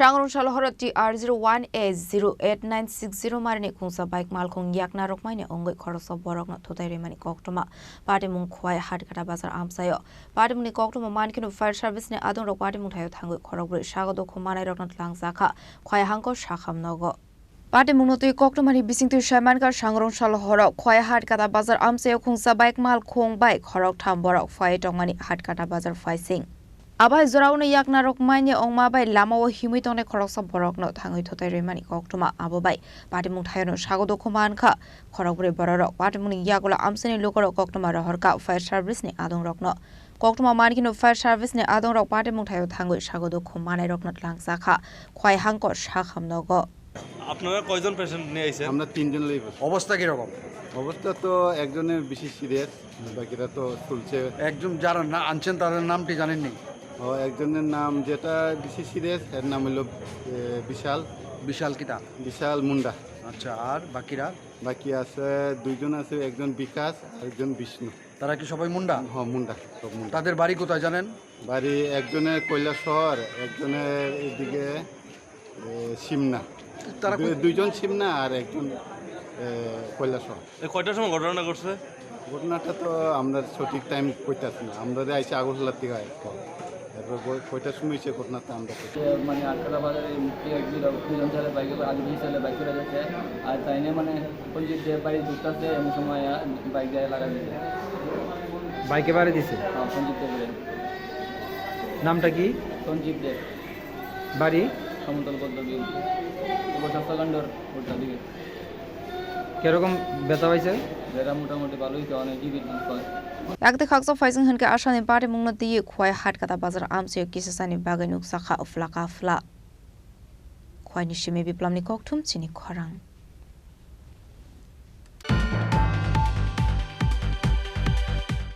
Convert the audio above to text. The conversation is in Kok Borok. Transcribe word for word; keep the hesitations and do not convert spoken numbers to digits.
Tangrong salo horo T R zero one A zero eight nine six zero marini khungsa bike malkhung yakna rokmaini wngwi khoroksa borokno thutai rwimani koktwma. Patimung Khwai Hatkata bazar amchaio. Patimungni koktwma mankheno fire service ni adongrok patimung thaio thangwi khorokbrwi sago dukhu manairokno twlangjakha Khwai hangko sakham nogo. Patimungno twi koktwmani bisingtwi saimankha Sangrong salo horo Khwai Hatkata bazar amchaio khungsa bike malkhung bai khoroktham borok phai tongmani Hatkata bazar phaising. Abai joraono yakna rokmaini wngma bai lamao himwi tongnai khoroksa borokno thangwi thutai rwimani koktwma. Abo bai patimung thaiono sago dukhu mankha khorokbrwi bororok. Patimungni yagulo amchaini lukurok koktwma rohorkha fire service ni adongrokno. Koktwma mankheno fire service ni adongrok patimung thaio thangwi sago dukhu manairokno twlangjakha Khwai hangko sakham nogo. আপনারা কয়জন পেশেন্ট নিয়ে আইছেন? আমরা তিনজন লই বসে। অবস্থা কিরকম? অবস্থা তো একজনের বেশি সিরিয়াস, বাকিরা তো চলছে। একজন যারা না আনছেন তাদের নামটি জানেননি? ও, একজনের নাম যেটা বেশি সিরিয়াস, এর নাম হলো, এ, বিশাল। বিশাল কিতা? বিশাল মুন্ডা। আচ্ছা, আর বাকিরা? বাকি আছে, দুইজন আছে, একজন বিকাশ আর একজন বিষ্ণু। তারা কি সবাই মুন্ডা? হ্যাঁ, মুন্ডা, সব মুন্ডা। তাদের বাড়ি কোথায় জানেন? বাড়ি একজনের কৈলাসহর, একজনের এদিকে, এ, সিমনা। তারা দুই-, কই- দুইজন সিমনা আর একজন, এ, কৈলাসহর। এই কয়টার সময় ঘটনাটা ঘটছে? ঘটনাটা তো আমরা সঠিক টাইম কইতাছি না, আমরা যে আইছি আগরতলা থেকে আইছি। এরপর কই-, কয়টার সময় হয়েছে ঘটনাটা আমরা কইতে যে মানে আটকাটা বাজারে মুক্তি এক দুই দুজন ছেলে বাইকে আগে দুই ছেলে বাইকে বেরোচ্ছে। আর তাই নিয়ে মানে সঞ্জিত দেব বাড়ি ঢুকতেছে এমন সময় বাইক দিয়ে লাগা দিয়েছে। বাইকে বাড়ি দিছে? হ্যাঁ, সঞ্জিত দেবের। নামটা কি? সঞ্জিত দেব। বাড়ি? সমতল পদ্মবিল, উপস্বাস্থ্যকেন্দ্র উল্টা দিকে। কিরকম ব্যথা পাইছে? ব্যথা মোটামুটি ভালোই তো, অনেক জীবিত হয়। Yakte khaksa phaising hinkhe asani patimungno twiwi Khwai Hatkata bazar amchaio kisasani bagwi nukjakha phlaka phla. Khwaini simi Biplamni kokthum chini khorang.